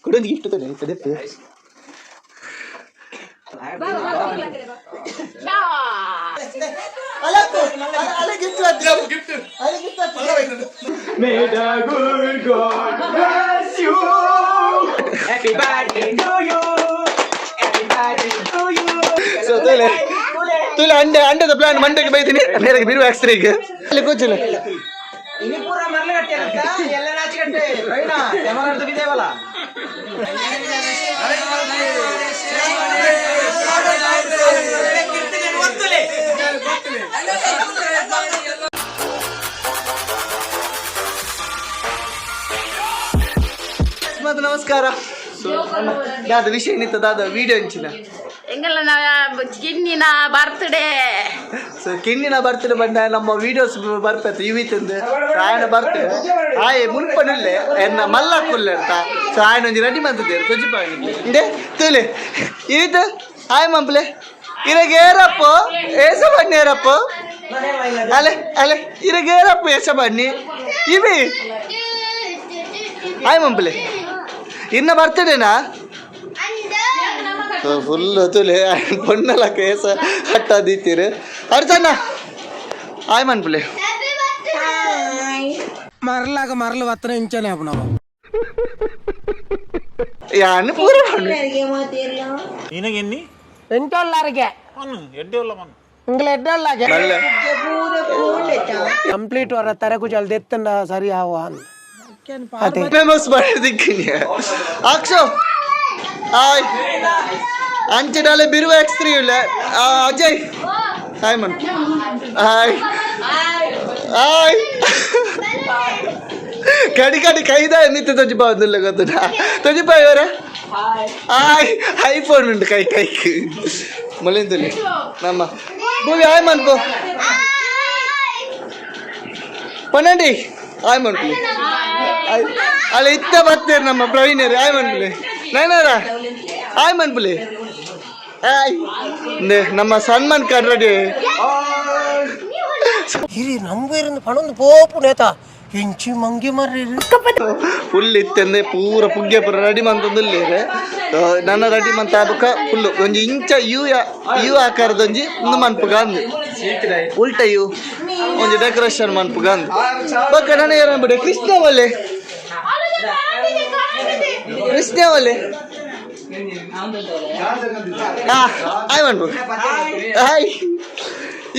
ಕುಡೊಂದು gift ತೋಲೆ ತದೆಪ್ಪು. May the good God bless you. Happy birthday to you. Happy birthday to you. So ತೋಲೆ ತೋಲೆ ಅಂಡೆ ಅಂಡದ plan ಮಂಡೆಗೆ ಬೈತೀನಿ ಮೇರೆಗೆ ಬಿರು ಹಾಕ್ಸ್ರಿ ಈಗ ಅಲ್ಲಿ ಕೂಚಿಲ್ಲ. ಇನಿ ಪೂರ ಮರ್ಲ ಕಟ್ಟಿ ಎಲ್ಲ ನಾಚಿ ಕಟ್ಟೆ ಪ್ರವೀಣ ಕ್ಯಾಮರಾ ಬಿದ್ದೇವಲ್ಲ. ಮತ್ತು ನಮಸ್ಕಾರ. ಸೊ ದಾದ ವಿಷಯ ಏನಿತ್ತು ದಾದ ವಿಡಿಯೋ ಅಂಚಿನ? ಎಂಗಲ್ಲ ಕಿನ್ನಿನ ಬರ್ತ್ಡೇ. ಸೊ ಕಿನ್ನಿನ ಬರ್ತ್ಡೇ ಬಂದ ನಮ್ಮ ವಿಡಿಯೋಸ್ ಬರ್ಪೈತೆ ಇವಿತಂದು ಆಯನ ಬರ್ತ್ಡೇ ಆಯೆ ಮುನ್ಪನಿಲ್ಲೆ ಎನ್ನ ಮಲ್ಲ ಕುಲ್ಲೆ ಅಂತ. ಸೊ ಆಯನ ಒಂಜಿ ರೆಡಿ ಮಂತಿದ್ದೇರು ತೊಜಿಪ ಇಂಡೆ ತೂಲೆ ಇವಿತ ಆಯ್ ಮಂಪ್ಲೆ ಇರಗೆ ಏರಪ್ಪ ಏಸ ಬನ್ನಿ ಏರಪ್ಪ ಅಲೆ ಅಲೆ ಇರಗೆ ಏರಪ್ಪ ಏಸ ಬನ್ನಿ ಇವಿ ಆಯ್ ಮಂಪ್ಲೆ ಇನ್ನ ಬರ್ತಡೇನಾ? ಫುಲ್ ತುಲೆ ಪೊಣ್ಣಲ ಕೇಸ ಹಟ್ಟ ದೀತೀರು ಅರ್ಚಣ್ಣ ಆಯ್ ಮನ್ಪುಲೆ. ಮರಲಾಗ ಮರಳು ವತ್ತನ ಇಂಚನೆ ಅಪ್ಪನವ. ಯಾನು ಪೂರ ನಿನಗೆನ್ನಿ ಎಂಟೊಲ್ಲಾರಿಗೆ ಎಡ್ಡೆ ಉಲ್ಲ ಮನ್ ಇಂಗ್ಲ ಎಡ್ಡೊಲ್ಲಾಗೆ ಮಲ್ಲ ಕಂಪ್ಲೀಟ್ ವರ ತರಕು ಜಲ್ದಿ ಎತ್ತಂಡ ಸರಿ ಆವ ಅದೇ. ಫೇಮಸ್ ಮಾಡಿದಿಕ್ಕಿನಿ ಅಕ್ಷೋ ಹಾಯ್ ಅಂಚೆಡಾಲೆ ಬಿರುವ ಎಕ್ಸ್ 3 ಇಲ್ಲ. ಅಜಯ್ ಹಾಯ್ ಮನ್ ಹಾಯ್ ಹಾಯ್ ಕಡಿ ಕಡಿ ಕೈದ ನಿತ್ಯ ತೊಜಿಪ ಒಂದಿಲ್ಲ ಗೊತ್ತುಂಟಾ ತೊಜಿಪ ಇವರ ಹಾಯ್ ಐಫೋನ್ ಉಂಟು ಕೈ ಕೈ ಮೊಲಿಂದಲ್ಲಿ ನಮ್ಮ ಭೂಮಿ ಹಾಯ್ ಮನ್ಪು ಪನ್ನಂಡಿ ಹಾಯ್ ಮನ್ಪುಲಿ ಅಲ್ಲ ಇತ್ತ ಬರ್ತೀರಿ ನಮ್ಮ ಪ್ರವೀಣರು ಹಾಯ್ ಮನ್ಪುಲಿ ನೈನಾರ ಹಾಯ್ ಮನ್ಪುಲಿ ಹಾಯ್ ನಮ್ಮ ಸನ್ಮಾನ್ ಕಾರ್ಡ್ ರೆಡಿ. ಇರಿ ನಮ್ಗೆ ಪಣೊಂದು ಪೋಪು ನೇತ ಎಂಚಿ ಮಂಗಿ ಮರ್ರಿ. ಫುಲ್ ಇತ್ತಂದೆ ಪೂರ ಪುಗ್ಗೆ ಪೂರ ರೆಡಿ ಮಂತಂದುಲ್ಲೇರೆ ನನ್ನ ರೆಡಿ ಮಂತ ಆಬಕ ಫುಲ್ಲು ಒಂಜಿ ಇಂಚ you you ಆಕಾರದ ಒಂಜಿ ಉಂದು ಮನ್ಪುಗ ಅಂದು ಉಲ್ಟ you ಒಂಜಿ ಡೆಕೋರೇಷನ್ ಮನ್ಪುಗ ಅಂದು ಬೊಕ್ಕ ನನ್ನ ಏನ ಬಿಡೆ ಕೃಷ್ಣ ಒಲ್ಲೆ ಕೃಷ್ಣ ಒಲ್ಲೆ ಹಾ ಹಾಯ್ ಮನ್ಪು ಹಾಯ್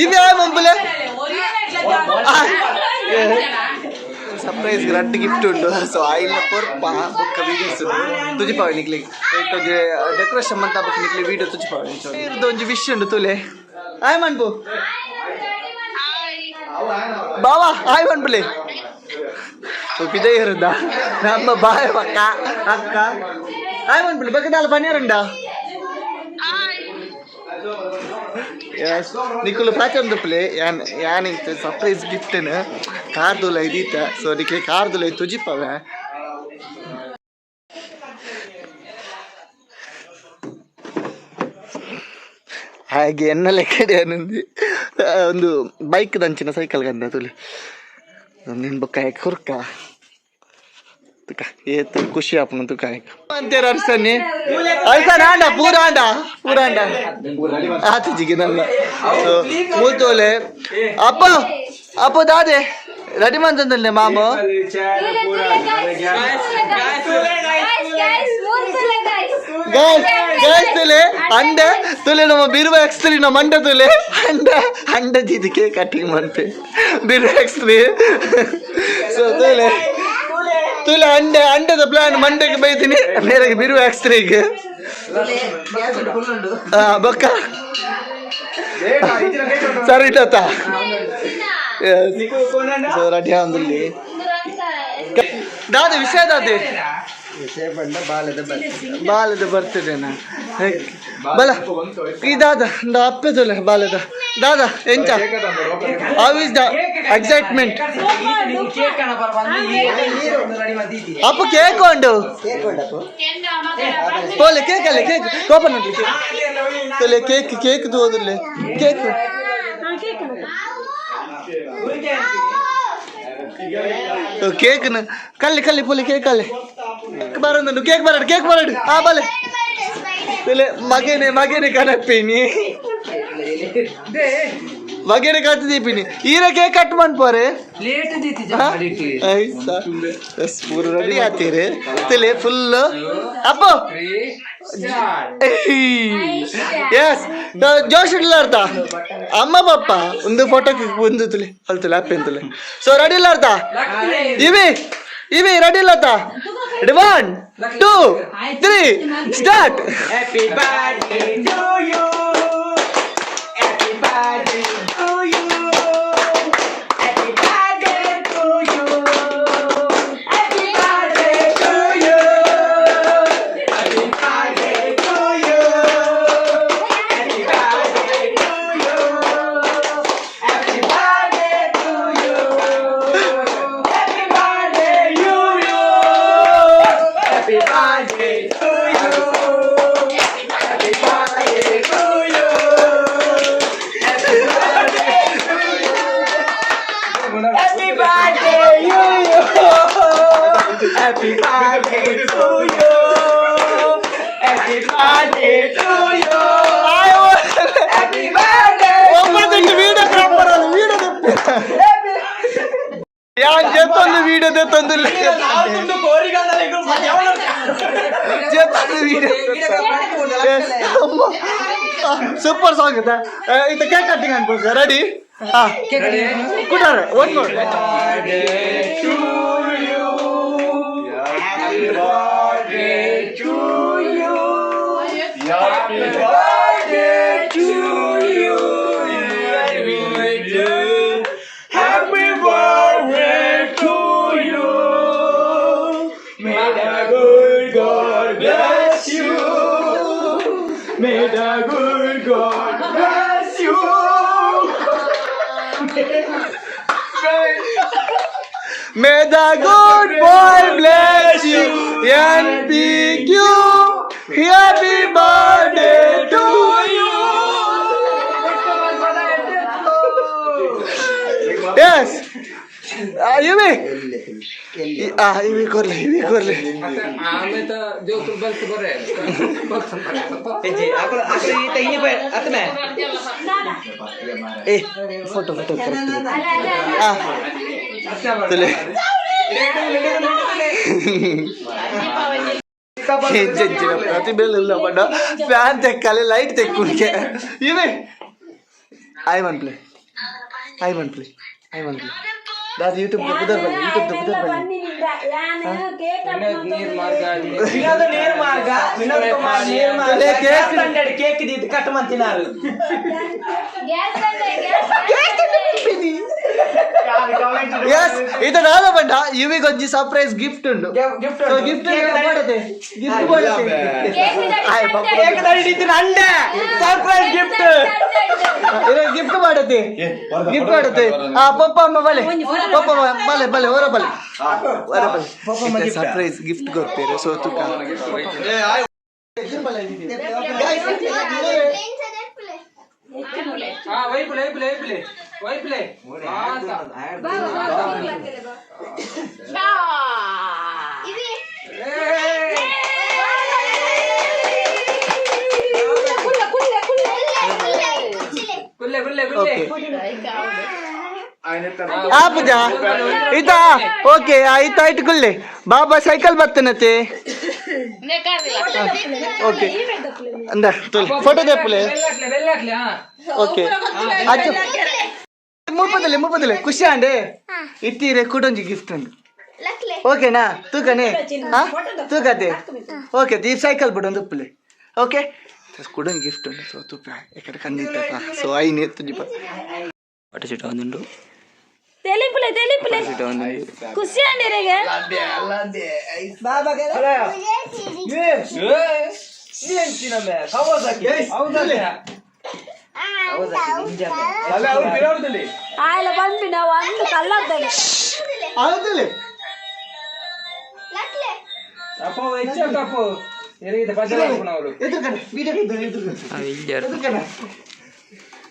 ಇವೆ ಹಾಯ್ ಮನ್ಪುಲೆ ಸರ್ಪ್ರೈಸ್ ರಡ್ಡ್ ಗಿಫ್ಟ್ ಉಂಟು. ಸೊ ಆಯಿಲ್ನ ಪೊರ್ಪ ಬೊಕ್ಕ ವೀಡಿಯೋಸ್ ತುಜಿಪಾವೆ ನಿಕ್ಲಿ ಒಂಜಿ ಡೆಕೋರೇಷನ್ ಮಂತ ಬೊಕ್ಕ ನಿಕ್ಲಿ ವೀಡಿಯೋ ತುಜಿಪಾವೆ ಇರ್ದು ಒಂಜಿ ವಿಶ್ ಉಂಟು ತುಲೆ ಹಾಯ್ ಮನ್ಪು ಬಾವಾ ಹಾಯ್ ಮನ್ಪುಲೆ ಪಿದೈ ಇರುದ ನಮ್ಮ ಬಾಯ್ ಅಕ್ಕ ಅಕ್ಕ ಹಾಯ್ ಮನ್ಪುಲೆ ಬೊಕ್ಕ ದಾಲ ಪನಿಯರುಂಡ. ಎಸ್ ನಿಕುಲು ಪ್ರಾಚಂದಪ್ಲೆ ಯಾನ್ ಯಾನ್ ಇತ್ತೆ ಸರ್ಪ್ರೈಸ್ ಗಿಫ್ಟ್ನ ಕಾರ್ದುಲ ಇದೀತ. ಸೊ ನಿಕ್ಲೆ ಕಾರ್ದುಲ ತುಜಿಪವೆ ಹಾಗೆ ಎನ್ನ ಲೆಕ್ಕಡೆ ಅನ್ನೊಂದು ಒಂದು ಬೈಕ್ ದಂಚಿನ ಸೈಕಲ್ ಗಂದ ತುಲಿ ನಿನ್ ಬೊಕ್ಕ ಕುರ್ಕ ತುಕ ಏತ್ ಖುಷಿ ಆಪುನ ತುಕ ಅಂತೀರ ಅರ್ಸನಿ ಅರ್ಸನ್ ಆಂಡ ಪೂರ ಆಂಡ ಪೂರ ಆಂಡ ಆತು ಜಿಗಿನಲ್ಲ. ಸೊ ಮೂತೋಲೆ ಅಪ್ಪ ಅಪ್ಪ ದಾದೆ ರೆಡಿ ಮಂತಂದಲ್ಲೇ ಮಾಮ. ಗಾಯ್ಸ್ ಗಾಯ್ಸ್ ತುಲೆ ಅಂಡೆ ತುಲೆ ನಮ್ಮ ಬಿರುವ ಎಕ್ಸ್ 3 ನಮ್ಮ ಅಂಡೆ ತುಲೆ ಅಂಡೆ ಅಂಡೆ ದೀದಿ ಕೇಕ್ ಕಟಿಂಗ್ ಮಾಡ್ತೆ ಬಿರುವ ಎಕ್ಸ್ 3. ಸೊ ತುಲೆ ತುಲೆ ಅಂಡೆ ಅಂಡದ ಪ್ಲಾನ್ ಮಂಡೆಗೆ ಬೈತೀನಿ ಮೇರೆಗೆ ಬಿರುವ ಎಕ್ಸ್ 3ಗೆ ಬೊಕ್ಕ ಸರಿ ಇಟ್ಟತ್ತ. ಸೊ ರೆಡಿ ಆಂದುಲ್ಲಿ ದಾದ ವಿಷಯ ದಾದೆ ಬಾಲದ ಬರ್ತದೇನಾ ಬಲ ಈ ದಾದ ಅಪ್ಪೆ ತುಲೆ ಬಾಲದ ದಾದ ಎಂಚ how is the excitement? Appu cake ಉಂಡು ಪೋಲೆ ಕೇಕ್ ಅಲ್ಲೇ ಕೇಕ್ ಓಪನ್ ಉಂಟು ಕೇಕ್ ತುಲೆ ಕೇಕ್ ಕೇಕ್ ತೋದಿಲ್ಲೆ ಕೇಕ್ ಕೇಕ್ ಕಲ್ಲಿ ಕಲ್ಲಿ ಪೋಲೆ ಕೇಕ್ ಅಲ್ಲೇ. ಬರಂದುಂಡು. ಕೇಕ್ ಬರಡು, ಕೇಕ್ ಬರಡು. ಆ ಬಲೆ ತುಲೆ. ಮಗೇನೆ ಮಗೇನೆ ಕನಪಿನಿ, ಮಗೇನೆ ಕತ್ತು ದೀಪಿನಿ. ಈರ ಕೇಕ್ ಕಟ್ ಮನ್ಪೋರೆ. ಲೇಟ್ ದೀತಿ. ಎಸ್, ಪೂರ ರೆಡಿ ಆತೀರಿ. ತುಲೆ ಫುಲ್ ಅಪ್ಪ. ಎಸ್, ಜೋಶ್ ಇಡ್ಲಾರ್ದ ಅಮ್ಮ ಪಪ್ಪ ಒಂದು ಫೋಟೋ ಒಂದು ತುಲೆ ಅಲ್ತುಲೆ ಅಪ್ಪೆ ಅಂತಲೆ. ಸೊ ರೆಡಿ ಇಲ್ಲಾರ್ದ? ಇವಿ ಇವಿ ರೆಡಿ ಇಲ್ಲತ್ತ? 1, 2, 3, start. Happy birthday to you. Happy birthday to you. Happy birthday to you. Happy birthday to you. Happy birthday to you. Happy birthday to you. Happy birthday to you. Happy birthday you you. Happy birthday to you. Happy birthday to you. Happy birthday to you. Happy birthday you you. Happy birthday to you. Happy birthday to you. Happy birthday. Video proper video. ಯಾನ್ ಜೆತ್ತೊಂದು video ದೆತ್ತೊಂದು, ಜೆತ್ತೊಂದು video. Super song ಇದೆ. ಇದು cake cutting ಅನ್ಬೋದು. Ready? ಹಾ, ಕುಟಾರೆ one more. To you. Happy birthday to you. Happy birthday to you. Happy birthday to you. May the good God bless you. May the good God bless you. May the good boy bless you and pick you. Happy birthday to you. Yes. ಇವಿ ಇವಿ ಕೊರ್ಲೆ, ಇವಿ ಕೊರ್ಲೆ. ಆಮೇಲೆ ದೇವ್ರು ಬಲ್ತು ಬರ್ರೆ. ಏ, photo photo correct. ಆ ತುಲೆ. ಹೆಜ್ಜೆಜ್ಜಿನ ಪ್ರತಿಭೆ ಇಲ್ಲ ಬಣ್ಣ. ಫ್ಯಾನ್ ತೆಕ್ಕಲೆ, ಲೈಟ್ ತೆಕ್ಕುಣಿಕೆ. ಇವೆ I one play, I one play, I one play. ದಾದ ಯೂಟ್ಯೂಬ್ ಪುದರ್ ಬನ್ನಿ, ಯೂಟ್ಯೂಬ್ ಪುದರ್ ಬನ್ನಿ. ನೀರ್ ಮಾರ್ಗ. ವಿನೋದ್ ನೀರ್ಮಾರ್ಗ, ವಿನೋದ್ ಕುಮಾರ್ ನೀರ್ಮಾರ್ಗ. ಅದೇ ಕೇಕ್. ತಂಡಡ್ ಕೇಕ್ ಇದ್ದಿದ್ದು ಕಟ್ ಮಂತಿನಾರು. Gas gas. ಎಸ್, ಇದು ದಾದ ಬಂಡ ಇವಿಗೊಂಜಿ ಸರ್ಪ್ರೈಸ್ ಗಿಫ್ಟ್ ಉಂಟು. ಗಿಫ್ಟ್. ಗಿಫ್ಟ್ ಮಾಡದೆ, ಗಿಫ್ಟ್ ಮಾಡದೆ. ಕೇಕ್ ತಂಡಿದ್ದು ಅಂಡೆ ಸರ್ಪ್ರೈಸ್ ಗಿಫ್ಟ್. ಗಿಫ್ಟ್ ಮಾಡತ್ತೆ, ಗಿಫ್ಟ್ ಮಾಡತ್ತೆ. ಆ ಪಪ್ಪ ಅಮ್ಮ ಬಲೆ, ಪಪ್ಪ ಬಲೆ ಬಲೆ, ಹೊರ ಬಲೆ, ಹೊರ ಬಲೆ. ಸರ್ಪ್ರೈಸ್ ಗಿಫ್ಟ್ ಕೊಡ್ತೇವೆ. ಸೊ ತುಕ. ಹಾ, ವೈಪುಲೆ ವೈಪುಲೆ ವೈಪುಲೆ ವೈಪುಲೆ. ಇವಿ. ಕುಲ್ಲೆ ಕುಲ್ಲೆ ಕುಲ್ಲೆ. ಓಕೆ, ಆ ಪೂಜಾ ಇತಾ. ಓಕೆ, ಆಯ್ತು ಆಯ್ತು, ಕುಲ್ಲೆ. ಬಾಬಾ ಸೈಕಲ್ ಬರ್ತನತೆ. ಓಕೆ, ಅಂದ ಫೋಟೋ ತೆಪ್ಪಲೆ. ಬೆಲ್ಲಾಕ್ಲೆ ಬೆಲ್ಲಾಕ್ಲೆ, ಹಾ. ಓಕೆ, ಅಜ್ಜ ಮುಲ್ಪದಲ್ಲೇ ಮುಲ್ಪದಲ್ಲೇ. ಖುಷಿ ಆಂಡೆ. ಇತ್ತೀರೆ ಕುಡೊಂಜಿ ಗಿಫ್ಟ್ ಉಂಟು. ಲಕ್ಲೆ. ಓಕೆನಾ? ತೂಕನೆ. ಹಾ, ತೂಕತೆ. ಓಕೆ, ದೀಪ್ ಸೈಕಲ್ ಬಿಡು ಒಂದು ಉಪ್ಪುಲೆ. ಓಕೆ, ಕುಡೊಂಜಿ ಗಿಫ್ಟ್ ಉಂಟು. ಸೊ ತೂಪ ಎಕಡೆ ಕಂದಿತ್ತಪ್ಪ. ಸೊ ಐನ್ ಎತ್ತು ಪಟ ಚಿಟ ಒಂದುಂಡು. ತೆಲಿಪುಲೆ ತೆಲಿಪುಲೆ. ಚಿಟ ಒಂದು. ಖುಷಿ ಅಂಡಿರೆಗೆ. ಆಯ್ಲ ಬಂದ್ವಿ ನಾವು ಅಂದು ಕಲ್ಲದ್ದಾನೆ. ಹೌದಲ್ಲ. ಲಕ್ಲೆ. ಅಪ್ಪ ಹೆಚ್ಚು ಅಪ್ಪ ಎಲ್ಲಿಗೆ ಪಜ್ಜಲ ಅವರು. ಎದುರುಕಡೆ ವಿಡಿಯೋ, ಎದುರುಕಡೆ ಎದುರುಕಡೆ.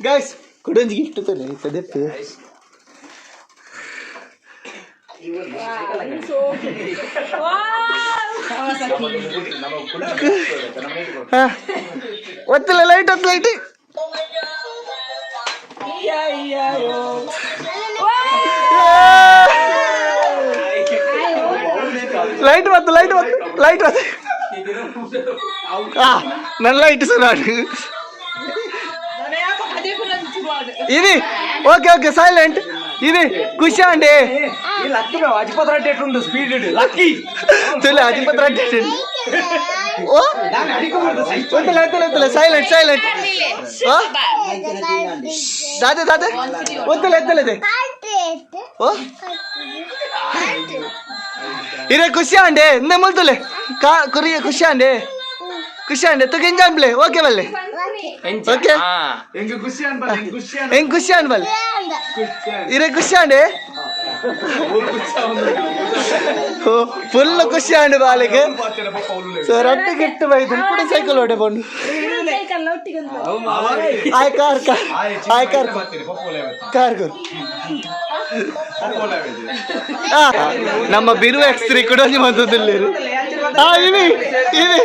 ಗೈಸ್, ಕುಡೊಂಜಿ ಗಿಫ್ಟ್ ತಲೆ ಇತ್ತದೆಪ್ಪು. ವಾವ್. ಹಾ ಒತ್ತಿಲ್ಲ ಲೈಟ್ ಒತ್ತು ಲೈಟ್. ಲೈಟ್ ಬತ್ತು ಲೈಟ್ ಬತ್ತು ಲೈಟ್ ಬತ್ತು. ನನ್ನ ಲೈಟ್ ಸರ್ ఇది. Okay okay silent. ఇది ఖుషి అండి. లక్కీ అజిపత్ర ఎట్లుండు స్పీడ్ లక్కీ ತುಲೆ ಅಜಿಪತ್ರ ఓ వద్దులే వద్దులే వద్దులే సైలెంట్ సైలెంట్. దాదే దాదే వద్దులే వద్దులే. ఓ ఇరే ఖుషి అండి ఇందే ముల్తులే కా కురి ఖుషి అండి ಖುಷಿ ಅಂಡೆ ತುಗ ಎಂಜಾಯ್ ಪ್ಲೇ ಓಕೆ ಬಲ್ಲೆ ಓಕೆ ಹೆಂಗ್ ಖುಷಿ ಅನ್ ಬಲ್ಲೆ ಇರೆ ಖುಷಿ ಅಂಡೆ ಫುಲ್ ಖುಷಿ ಅಂಡ್ ಬಾಲಿಗೆ. ಸೊ ರಡ್ಡು ಗಿಫ್ಟ್ ಬೈದು ಕೂಡ ಸೈಕಲ್ ಹೊಡೆ ಬಂಡು ಆಯ್ ಕಾರ್ ಕಾರ್ ಆಯ್ ಕಾರ್ ಕಾರ್ ನಮ್ಮ ಬಿರು ಎಕ್ಸ್ 3 ಕೂಡ ಬಂದದಿಲ್ಲ. ಇವಿ ಇವಿ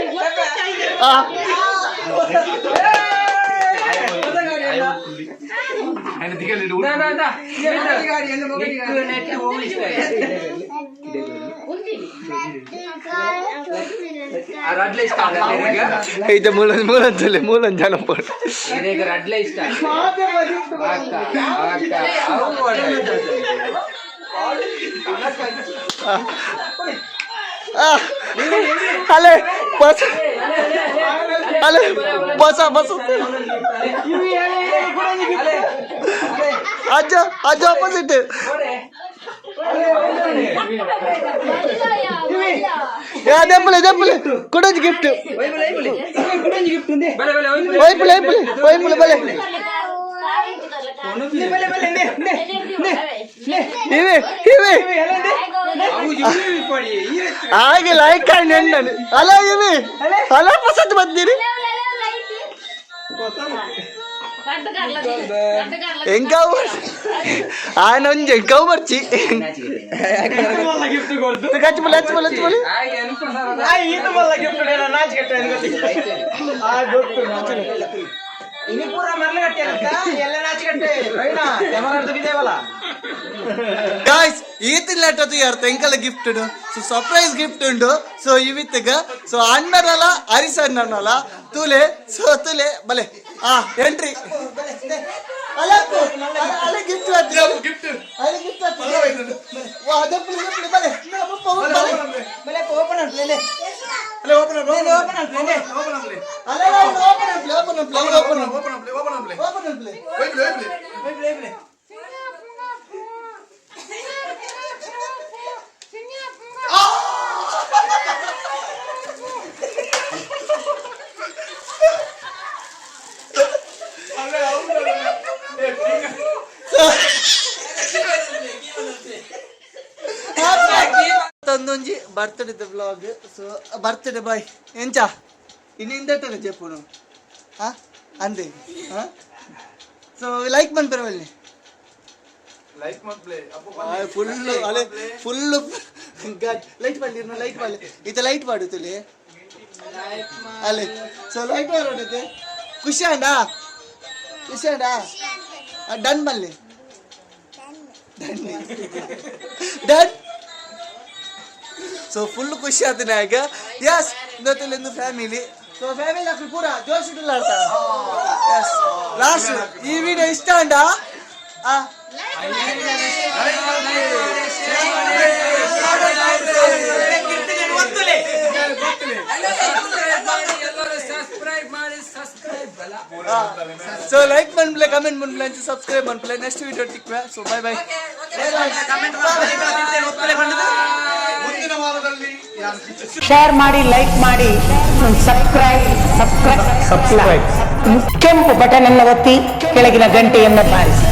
అయితే మూలం మూలం చల్లే మూలం జనం పోటు అలే బస్ అలే బస బస్ అజ్జ అజ్జ ఆపోజిట్ దెబ్బలే దెబ్బలే కుడొచ్చు గిఫ్ట్ వైపులే వైపులే వైపులే బలే ఇవి ఇవి ಹಾಗೆ ಲೈಕ್ ಅಂಡ್ ಅಲ್ಲ ಇವಿ ಅಲ್ಲ ಪಸಂದ್ ಬಂದಿರಿ ఇంకా ఆయన ఇంకా మర్చి ఖచ్చిపోలే ఖచ్చిపోలే ఖచ్చిపోలే. గాయ్స్ ಈತಿನ ಲೆಟರ್ ಯಾರು ಎಂಕಲ ಗಿಫ್ಟ್ ಸೊ ಸರ್ಪ್ರೈಸ್ ಗಿಫ್ಟ್ ಉಂಡು. ಸೊ ಇವಿತ್ತಗ ಸೊ ಅಣ್ಣನಲ್ಲ ಹರಿಸ ಅಣ್ಣನಲ್ಲ ತೂಲೆ ಸೊ ತೂಲೆ ಬಲೆ ಆ ಎಂಟ್ರಿ ಅಲ್ಲ ಅಲ್ಲ ಗಿಫ್ಟ್ ಗಿಫ್ಟ್ ಅಲ್ಲ ಗಿಫ್ಟ್ ವಾ ದಪ್ಪಲಿ ದಪ್ಪಲಿ ಬಲೆ ಬಲೆ ಓಪನ್ ಅನ್ಪ್ಲೆ ಅಲ್ಲ ಓಪನ್ ಓಪನ್ ಓಪನ್ ಅಲ್ಲ open open open open open open open. ತಂದೊಂಜಿ birthday vlog. So birthday boy ಎಂಚ ಇನ್ನಿಂದಟ್ಟನೆ ಚೆಪ್ಪುನು ಹಾ ಅಂದೆ ಹಾ. ಸೊ ಲೈಕ್ ಮನ್ಪೆರವಲ್ಲಿ ಲೈಕ್ ಮನ್ಪ್ಲೆ ಫುಲ್ ಅಲೆ ಫುಲ್ ಲೈಟ್ ಮಾಡಲಿ ಲೈಟ್ ಮಾಡಲಿ ಈತ ಲೈಟ್ ಮಾಡುತ್ತಲೆ ಅಲೆ. ಸೊ ಲೈಟ್ ಮಾಡೋಡೈತೆ ಖುಷಿ ಅಂಡಾ ಖುಷಿ ಅಂಡಾ ಡನ್ ಮಲ್ಲಿ ಡನ್ ಡನ್. ಸೊ ಫುಲ್ ಖುಷಿ ಆತನ ಈಗ. ಎಸ್ ಒಂದು ಫ್ಯಾಮಿಲಿ. ಸೊ ಫ್ಯಾಮಿಲಿ ಅಕ್ಲು ಪೂರ ಜೋಶ್ ಆಡ್ತಾ. ಎಸ್ ಲಾಸ್ಟ್ ಈ ವಿಡಿಯೋ ಇಷ್ಟ ಅಂಡಾ ಸೊ ಲೈಕ್ ಮನ್ಪ್ಲೆ ಕಮೆಂಟ್ ಮನ್ಪ್ಲೆ ಸಬ್ಸ್ಕ್ರೈಬ್ ಮನ್ಪ್ಲೆ ನೆಕ್ಸ್ಟ್ ವಿಡಿಯೋ ತಿಕ್ವೆ. So bye bye. ಮುಂದಿನ ವಾರದಲ್ಲಿ ಶೇರ್ ಮಾಡಿ, ಲೈಕ್ ಮಾಡಿ, ಸಬ್ಸ್ಕ್ರೈಬ್ ಸಬ್ಸ್ಕ್ರೈಬ್ ಸಬ್ಸ್ಕ್ರೈಬ್ ಕೆಂಪು ಬಟನ್ ಅನ್ನು ಒತ್ತಿ, ಕೆಳಗಿನ ಗಂಟೆಯನ್ನು ಬಾರಿಸಿ.